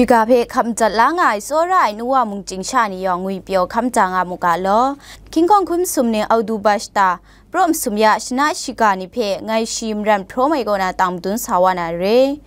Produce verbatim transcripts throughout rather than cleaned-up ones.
Shiga hpe hkap madat la nga ai tsawra ai nu wa mungchying sha ni yawng ngwipyaw hkam da nga mu ga law. Hkying hkawng hkun sum ning Audu bashta, Praw masum ya shana shiga ni hpe ngai shi maran hpraw mai kaw na tang madun sa wa na re.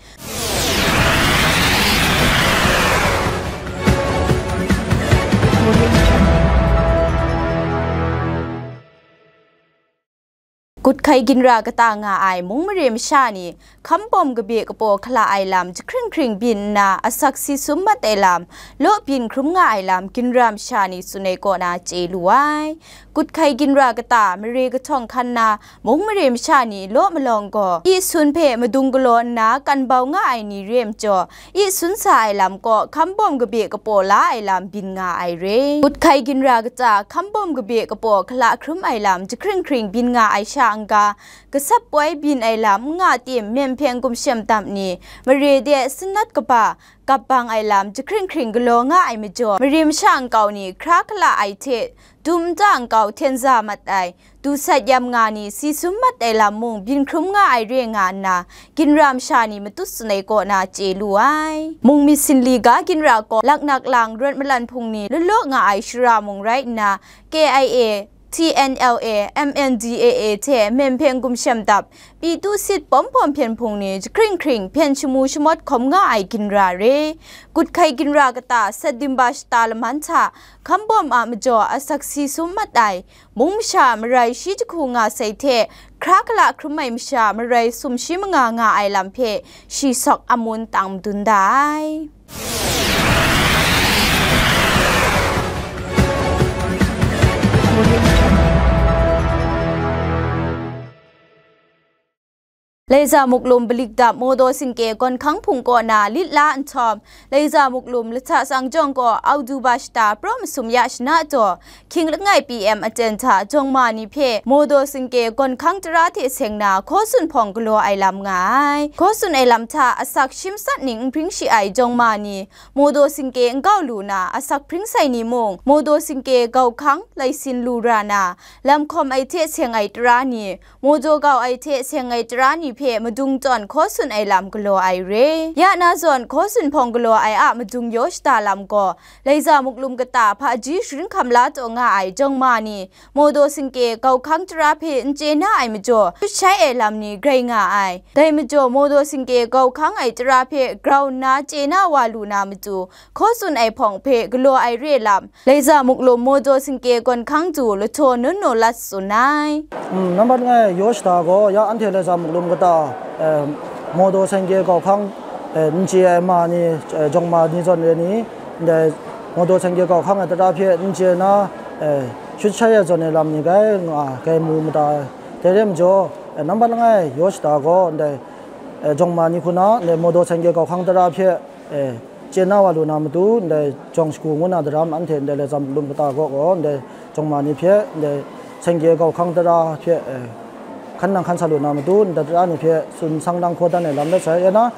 Gut hkai ginra kata nga ai mung mare masha ni, hkambawm kabe kapaw hkala ai lam jahkring hkring byin nna, asak si sum mat ai lam, law byin hkrum nga ai lam, ginra masha ni tsun ai kaw na chye lu ai. Gut hkai ginra kata mare kahtawng hkan na, mung mare masha ni law malawng gaw, i sun hpe madung galaw nna kan bau nga ai ni re ai majaw, i sun sa ai lam kaw hkambawm kabe kapaw la ai lam byin nga ai re. Gut hkai ginra kata hkambawm kabe kapaw hkala hkrum ai lam jahkring hkring byin nga ai sha n-ga, gasap poi byin ai lam n nga tim, myen hpyeng gumshem dam ni, mare de sanat kaba, kap bang ai lam jahkring hkring galaw nga ai majaw, mare masha nkau ni hkra hkala ai hte, dum nta nkau hten za mat ai, du sat yam nga ni si sum mat ai lam mung byin hkrum nga ai re nga nna, ginra masha ni matut tsun ai kaw na chye lu ai. Mung myit sinli ga ginra kaw laknak lang rawt malan hpung ni lawlaw nga ai shara mung rai nna, K I A, T N L A, M N D A A hte myen hpyeng gumshem dap, pyi tu sit pawm pawm hpyen hpung ni jahkring hkring hpyen shamu shamawt hkawm nga ai ginra re. Gut hkai ginra kata Satdimba shata laman hta hkambawm a majaw asak si sum mat ai, mung masha marai shi jahku nga sai hte, hkra hkala hkrum ai masha marai sum shi manga nga ai lam hpe shi sawk amun tang madun da ai. Laiza Muklum Balik Dap Mawdaw Singke Gawn Hkang Hpung kaw na lit la nhtawm, Laiza Muklum Lahta Sangjawng kaw Audu bashta praw masum ya shana taw, hkying langai P M aten hta jawng ma ni hpe Mawdaw Singke Gawn Hkang tara hte seng na hkaw tsun hpawng galaw ai lam nga ai. Hkaw tsun ai lam hta asak shi matsat ning n hpring shi ai jawng ma ni, Mawdaw Singke n kau lu na asak hpring sai ni mung, Mawdaw Singke gau hkang lai sin lu ra na, lam hkawm ai hte seng ai tara ni, Mawdaw gau ai hte seng ai tara ni hpe madung tawn hkaw tsun ai lam galaw ai re. Ya na zawn hkaw tsun hpawng galaw ai a madung yaw shada lam gaw, Laiza Muklum kata hpaji sharin hkam la taw nga ai jawng ma ni, Mawdaw Singke gau hkang tara hpe n chye na ai majaw, shut shai ai lam ni grai nga ai. Dai majaw, Mawdaw Singke gau hkang ai tara hpe grau nna chye na wa lu na matu, hkaw tsun ai hpawng hpe galaw ai re lam, Laiza Muklum Mawdaw Singke Gawn Hkang du lahtaw nun naw lat tsun ai. Mm, nambat langai yaw shada gaw, ya anhte Laiza Muklum kata, eh, Mawdaw Singke gau hkang, eh, n chye ai ma ni, eh, jawng ma ni zawn re ni, ndai Mawdaw Singke gau hkang ai tara hpe n chye na, eh, shut shai ai zawn ai lam ni grai nga, grai mu mada ai. Dai re majaw, eh, nambat langai yaw shada gaw, ndai, eh, jawng ma ni hku na, ndai Mawdaw Singke gau hkang tara hpe, eh, chye na wa lu na matu, ndai jawng shagu ngu na daram anhte ndai Laiza Muklum kata kaw gaw, ndai jawng ma ni hpe, ndai Singke gau hkang tara hpe, eh, hkan nang hkan sa lu na matu, ndai tara ni hpe tsun sang lang hkaw dan ai lam rai sai. Ya na,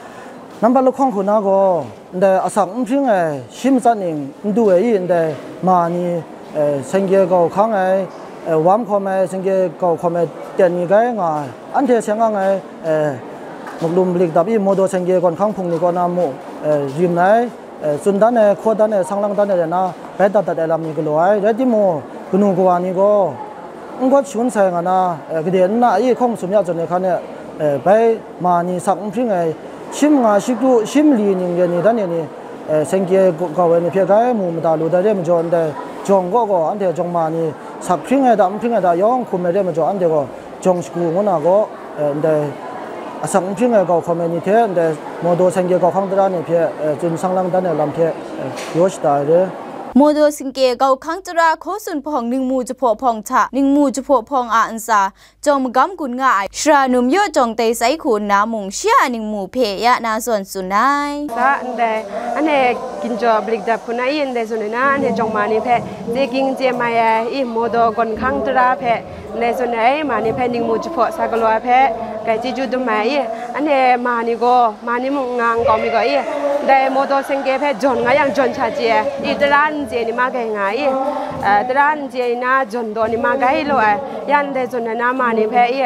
nambat lahkawng hku na gaw, ndai asak n hpring ai shi matsat ning n du ai i, ndai ma ni, eh, Singke gau hkang ai, eh, wam hkawm ai, Singke gau hkawm ai ten ni grai nga ai. Anhte seng ang ai, eh, Muklum Balik Dap i Mawdaw Singke Gawn Hkang Hpung ni kaw na mu, eh, rim ai, eh, tsun dan ai, hkaw dan ai, sang lang dan ai rai na, bai dat dat ai lam ni galaw ai. Rai timung, kanu kawa ni gaw, n gawt shangun sai nga na, eh, gade nna a i hkawng sum ya zawn ai hkan e, eh, bai ma ni sak n hpring ai, shi manga, shi kru, shi mali ning re ni dan e ni, eh, Singke gau ai ni hpe grai mu mada lu dai re majaw, ndai jawng kaw gaw anhte jawng ma ni sak hpring ai da, n hpring ai da yawng hkum ai re majaw, anhte gaw jawng shagu ngu na gaw, eh, ndai asak n hpring ai gau hkawm ai ni hte, ndai Mawdaw Singke gau hkang tara ni hpe, eh, tsun sang lang dan ai lam hte, eh, yaw shada ai re. Mawdaw Singke gau hkang tara hkaw tsun hpawng ningmu jahpaw hpawng hta, ningmu jahpaw hpawng a ntsa, jawng magam gun nga ai, Shara Num Yaw Jawng Tai Sai hku nna mung, shi a ningmu hpe ya na zawn tsun ai. Sa ndai, anhte Ginjaw Balik Dap hku na i ndai zawn ai na, anhte jawng ma ni hpe chye ging chye mai ai i, Mawdaw gawn hkang tara hpe ndai zawn ai, ma ni hpe ningmu jahpaw sa galaw ai hpe, grai chyeju dum ai i, anhte ma ni gaw, ma ni mung n nga nkau mi gaw i, ndai Mawdaw Singke hpe jawn nga yang jawn sha chye ai i, tara n chye ni ma grai nga i, Tara n chye na jawn daw ni ma gai law ai, ya ndai zawn ai na ma ni hpe i,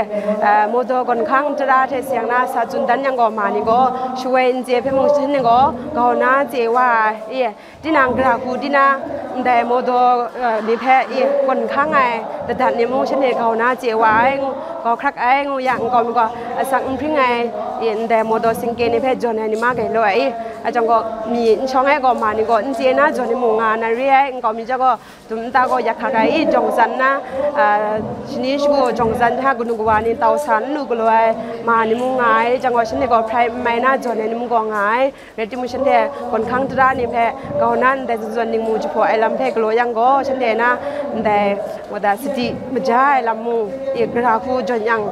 Mawdaw gawn hkang tara hte seng na sa tsun dan yang gaw, ma ni gaw shawoi n chye hpe mung shanhte gaw grau na chye wa ai i, tinang gara hku di na ndai Mawdaw ni hpe i, gawn hkang ai ladat ni mung shanhte grau na chye wa ai ngu, grau hkrak ai ngu yang, nkau mi gaw asak n hpring ai i, ndai Mawdaw singke ni hpe jawn ai ni ma gai law ai i, a chyang gaw, mi n shawng ai gaw, ma ni gaw n chye na jawn ni mung nga na re ai, nkau mi chyawm gaw, dum nta gaw yak hkak ai i, jawng san na, shani shagu jawng san hta kanu kawa ni tau sa n lu galaw ai, ma ni mung nga ai, chyang gaw, shanhte gaw hprai n mai na jawn ai ni mung gaw nga ai. Rai timung, shanhte gawn hkang tara ni hpe grau na ndai zawn zawn ningmu jahpaw ai lam hpe galaw yang gaw, shanhte na ndai, wa da, sadi maja ai lam mung i, gara hku jawn yang,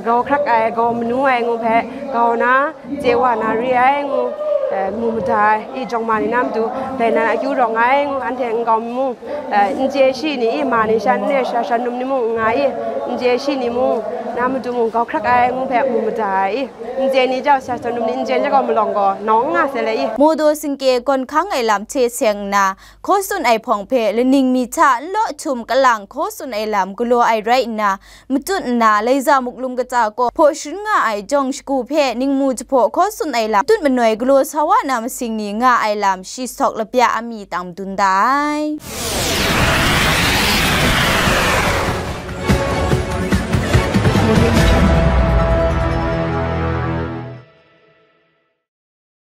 grau hkrak ai, grau manu ai ngu hpe grau na chye wa na re ai ngu, mu mada ai i, jawng ma ni na matu dai nan akyu rawng ai ngu, anhte nkau mi mung, n chye shi ni i, ma ni shan n re, sha shan num ni mung n nga i, n chye shi ni mung, na matu mung grau hkrak ai ngu hpe mu mada ai i, n chye ni jau, sha shan num ni n chye ni jau gaw malawng gaw nawng nga sai le i. Mawdaw singke gawn hkang ai lam hte seng nna, hkaw tsun ai hpawng hpe laning mi hta n law htum kalang hkaw tsun ai lam galaw ai rai nna, matut nna, Laiza muklum kata kaw hpaw sharin nga ai jawng shagu hpe ningmu jahpaw hkaw tsun ai lam matut manoi galaw sa wa na masing ni nga ai lam shi sawk lapya a mi tang madun da ai.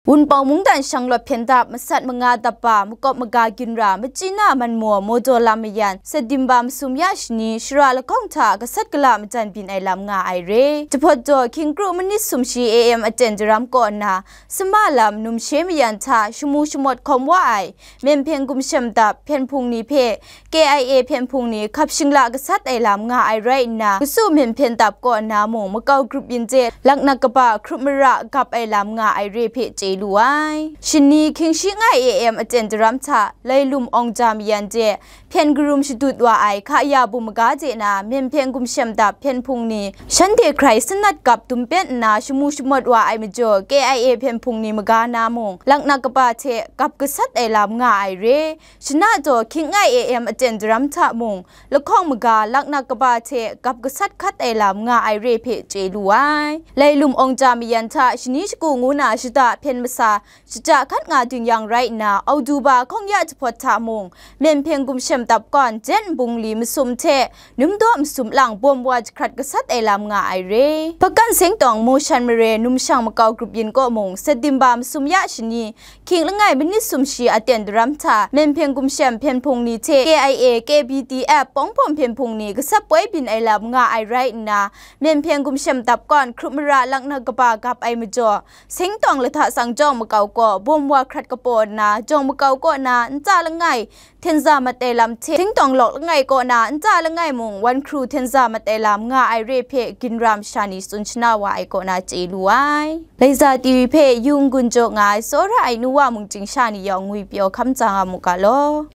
Wunpawng mungdan shanglawt hpyen dap masat manga dap ba, makawp maga ginra, machyi na manmaw, mawdaw lam mayan, September masum ya shani, shara lahkawng hta gasat gala majan byin ai lam nga ai re. Jahpawt daw, hkying kru manit sumshi A M aten daram kaw nna, Sama lam, numshe mayan hta shamu shamawt hkawm wa ai, Myen Hpyen Gumshem Dap hpyen hpung ni hpe K I A hpyen hpung ni hkap shingla gasat ai lam nga ai rai nna, Kasu Myen Hpyen Dap kaw na mung makau grup yin hte laknak kaba hkrup mara gap ai lam nga ai re hpe chye lu ai. Shani hkying shi ngai A M aten daram hta, Lailum Awng Ja Mayan hte hpyen karum shadut wa ai hka ya bum maga de na, Myen Hpyen Gumshem Dap hpyen hpung ni shanhte hkrai sanat gap dum pet nna shamu shamawt wa ai majaw, K I A hpyen hpung ni maga na mung laknak kaba hte gap gasat ai lam nga ai re. Shana daw hkying ngai A M aten daram hta mung, lahkawng maga laknak kaba hte gap gasat hkat ai lam nga ai re hpe chye lu ai. Lailum Awng Ja Mayan hta shani shagu ngu na shada hpyen masa shada hkat nga ding yang rai nna, Auduba hkawng ya jahpawt hta mung, Myen Hpyen Gumshem Dap kaw jen nbung li masum hte numdaw masum lang bawm wa jahkrat gasat ai lam nga ai re. Hpakan Sengtawng Moshan Mare numshang makau grup yin kaw mung, September masum ya shani, hkying langai manit sumshi aten daram hta, Myen Hpyen Gumshem hpyen hpung ni hte K I A, K P D F, Pawng Hpawm hpyen hpung ni gasat poi byin ai lam nga ai rai nna, Myen Hpyen Gumshem Dap kaw hkrup mara laknak kaba gap ai majaw, Sengtawng Lahta Sangjawng makau kaw bawm wa hkrat kapaw nna, jawng makau kaw na nta langai htenza mat ai lam hte, Sengtawng Lawk langai kaw na nta langai mung wan hkru htenza mat ai lam nga ai re hpe ginra masha ni tsun shana wa ai kaw na chye lu ai. Laiza T V hpe Yung Gun jaw nga ai tsawra ai nu wa mung chying sha ni yawng ngwi pyaw hkam tsa nga mu ga law.